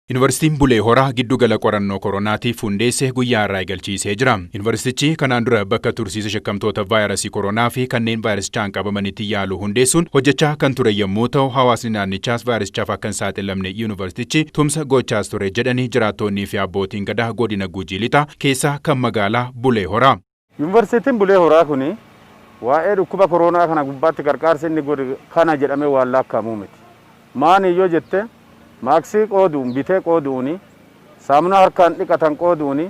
Yuunivarsiitiin Bulee Horaa giddugala qorannoo koronaatiif hundeesse guyyaa har'aa eegalchiisee jira. Yuunivarsiitichi kanaan dura bakka tursiisa shakkamtoota vaayirasii koronaa fi kanneen vaayirasichaan qabamanitti yaalu hundeessuun hojjechaa kan ture yommuu ta'u, hawaasni naannichaas vaayirasichaaf akka hin saaxilamne yuunivarsiitichi tumsa gochaas ture jedhanii jiraattonnii fi abbootiin gadaa godina Gujii Lixaa keessaa kan magaalaa Bulee Horaa. Yuunivarsiitiin Bulee Horaa kuni waa'ee dhukkuba koronaa kana gubbaatti qarqaarsi inni godhe kana jedhamee waan lakkaa'amu miti. Maani yoo jette, maaksii qooduun, bitee qooduuni, saamunaa harkaan dhiqatan qooduuni,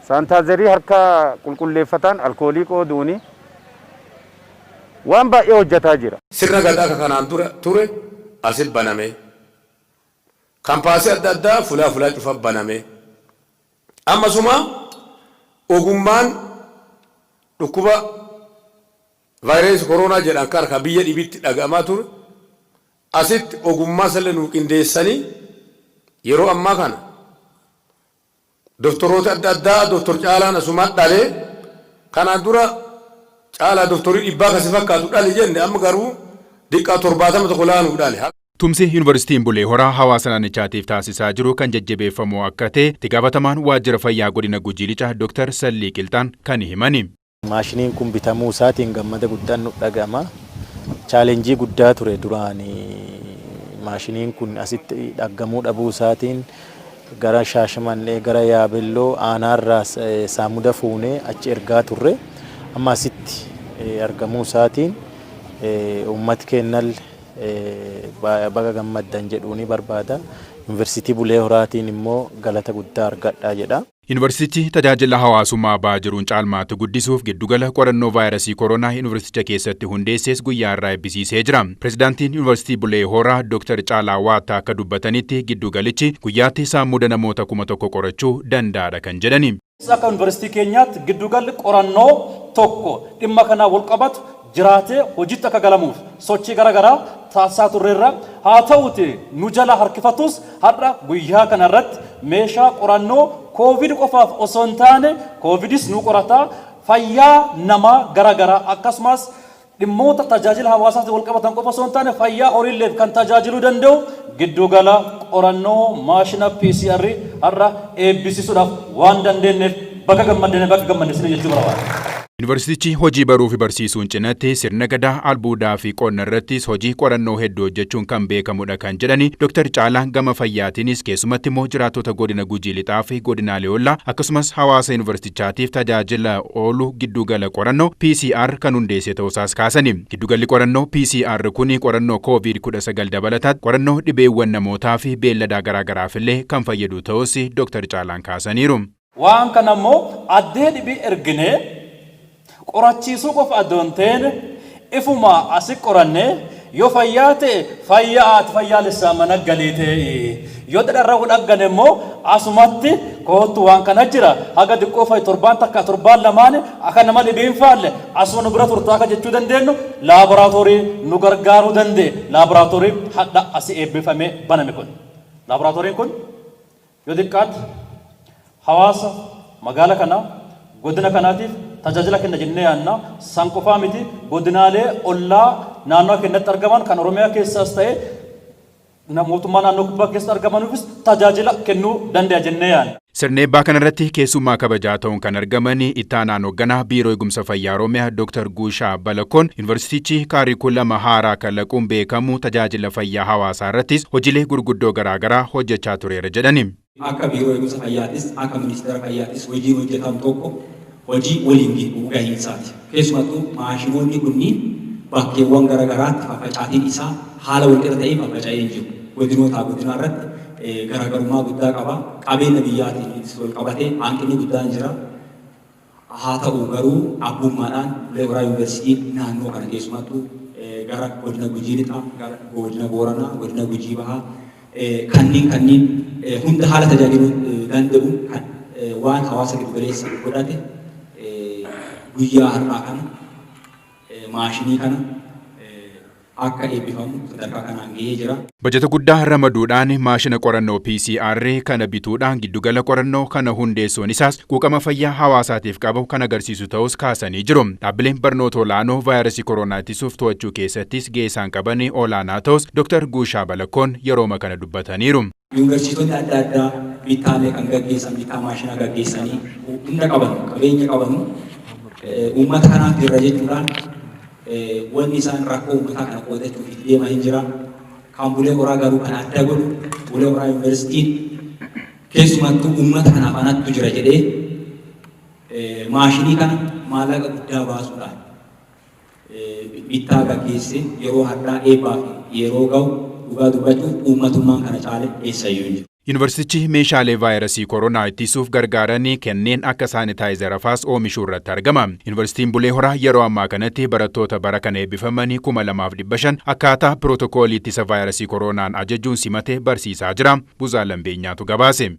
saantaazerii harka qulqulleeffatan, alkoolii qooduuni waan baay'ee hojjetaa jira. Sirna gadaa akka kanaan dura ture asit baname. Kampaasii adda addaa fulaa fulaa cufa baname. Ammasuma ogummaan dhukkuba vaayirasii koronaa jedhan kan ka biyya dhibitti dhaga'amaa ture asitti ogummaa sallee nuu qindeessanii, yeroo ammaa kana doktoroota adda addaa, Doktor Caalaan asumaan dhalee, kanaan dura caalaa doktorii 100 kasi fakkaatu dhale jenne, amma garuu diqqaa 71 laanuu dhale. Tumsi Yuunivarsiitiin Bulee Horaa hawaasa naannichaatiif taasisaa jiru kan jajjabeeffamu akka ta'e itti gaafatamaan waajjira fayyaa godina Gujii Lixaa Dr. Sallii Qilxaan kan himani. Maashiniin kun bitamuu isaatiin gammada guddaan nu dhaga'ama. Challenge guddaa ture duraan, maashiniin kun asitti argamuu dhabuu isaatiin gara Shaashamannee, gara Yaabelloo aanaarraa saamuda fuunee achi ergaa turre. Amma asitti argamuu isaatiin uummati keenyallee baga gammaddan jedhuu ni barbaada. Yuunivarsiitii Bulee Horaatiin immoo galata guddaa argadhaa jedha. Yuunivarsiitichi tajaajila hawaasummaa ba'aa jiruun caalmaatti guddisuuf giddugala qorannoo vaayirasii koronaa yuunivarsiiticha keessatti hundeesses guyyaa irraa eebbisiisee jira. Pireezidaantiin Yuunivarsiitii Bulee Horaa Dr. Caalaa Waataa akka dubbatanitti, giddugalichi guyyaatti saamuda namoota 1000 qorachuu danda'adha kan jedhani. Akka yuunivarsiitii keenyaatti giddugalli qorannoo tokko dhimma kanaa wal qabatu jiraatee hojiitti akka galamuuf sochii garaagaraa taasisaa turreerra. Haa ta'uti nu jala harkifatus, har'a guyyaa kana irratti meeshaa qorannoo Koovid qofaaf osoo hin taane, Koovidis nu qorataa, fayyaa namaa garaagaraa, akkasumas dhimmoota tajaajila hawaasaatti wal qabatan qofa osoo hin taane fayyaa horiilleef kan tajaajiluu danda'u giddugala qorannoo maashina PCR har'a eebbisiisuudhaaf waan dandeenyeef baga gammaddanii, baga gammadne jechuu barbaada. Yuunivarsiitichi hojii baruu fi barsiisuun cinatti sirna gadaa, albuudaa fi qonna irrattis hojii qorannoo hedduu hojjechuun kan beekamudha kan jedhani Dr. Caalaan, gama fayyaatiinis keessumatti immoo jiraattota godina Gujii Lixaa fi godinaalee ollaa akkasumas hawaasa yuunivarsiitichaatiif tajaajila oolu giddugala qorannoo PCR kan hundeesse ta'uusaas kaasani. Giddugalli qorannoo PCR kun qorannoo COVID-19 dabalataatti qorannoo dhibeewwan namootaa fi beelladaa garaagaraaf illee kan fayyadu ta'us Dr. Caalaan kaasaniiru. Waan kana immoo addee dhibii erginee qorachiisuu qofa adoon ta'een, ifuma asi qorannee yoo fayyaa ta'e fayyaati, fayyaalessaa mana galii ta'e, yoo dhadharra dhaggane immoo asumatti koottu, waan kana jira, haga xiqqoo fa'i, torbaan takka, torbaan lamaan akka nama dhibiin faalle asuma nu bira turtaa akka jechuu dandeenyu laaboraatoorii nu gargaaruu danda'e, laaboraatoorii hadha asii eebbifamee baname kun. Laaboraatooriin kun yoo xiqqaatti hawaasa magaala kanaa, godina kanaatiif tajaajila kenna jennee yaadna. San qofaa miti, godinaalee ollaa naannoo keenyatti argaman kan Oromiyaa keessaas ta'e mootummaa naannoo kibbaa keessatti argamanuufis tajaajila kennuu danda'a jennee yaadna. Sirna eebbaa kanarratti keessummaa kabajaa ta'uun kan argaman itti aanaan hoogganaa Biiroo Eegumsa Fayyaa Oromiyaa Dr. Guushaa Balakoon, yuunivarsiitichi kaarikulama haaraa kalaquun beekamu tajaajila fayyaa hawaasaa irrattis hojiilee gurguddoo garaagaraa hojjechaa tureera jedhani. Akka Biiroo Eegumsa Fayyaattis, akka Ministeera Fayyaattis hojiin hojjetamu tokko hojii waliin gahiinsaati. Keessumattuu maashinoonni kunniin bakkeewwan garaagaraatti faffacaatiin isaa haala walqixa ta'een faffaca'ee hin jiru. Godinootaa godinaa irratti garaagarummaa guddaa qaba. Qabeenya biyyaatiin wal qabatee hanqinni guddaan jira. Haa ta'u garuu abbummaadhaan Bulee Horaa Yuunivarsiitiin naannoo kana, keessumattuu gara godina Gujii Lixaa, gara godina Booranaa, godina Gujii Bahaa kanneen hunda haala tajaajiluu danda'u kan waan hawaasa giddu galeessa godhate guyyaa har'aa kana maashinii kana akka eebbifamu sadarkaa kanaan gahee jira. Bajata guddaa ramaduudhaan maashina qorannoo PCR kana bituudhaan giddugala qorannoo kana hundeessuun isaas quuqama fayyaa hawaasaatiif qabu kan agarsiisu ta'us kaasanii jiru. Dhaabbileen barnoota olaanoo vaayirasii koronaa ittisuuf to'achuu keessattis gahee isaan qaban olaanaa ta'us Dr. Guushaa Balakkoon yerooma kana dubbataniiru. Yuunivarsiitonni adda addaa bittaalee kan gaggeessan, bittaa maashinaa gaggeessanii, humna qaban, qabeenya qabanu uummata kanaaf irra jechuudhaan wanni isaan rakkoo uummataa kana qoodachuuf itti deemaa hin jira. Kan Bulee Horaa garuu kan adda godhu, Bulee Horaa Yuunivarsiitiin keessumattuu uummata kanaaf anattu jira jedhee maashinii kana maallaqa guddaa baasuudhaan bittaa gaggeesse yeroo har'aa eebbaaf yeroo ga'u, dhugaa dubbachuuf uummatummaan kana caale eessayyuu hin jiru. Yuunivarsiitichi meeshaalee vaayirasii koronaa ittisuuf gargaaran kanneen akka saanitaayizara faas oomishuu irratti argama. Yuunivarsiitiin Bulee Horaa yeroo ammaa kanatti barattoota bara kana eebbifamanii 2500 akkaataa pirootokoolii ittisa vaayirasii koronaan ajajuun simatee barsiisaa jira. Buzaa Lambeenyaatu gabaase.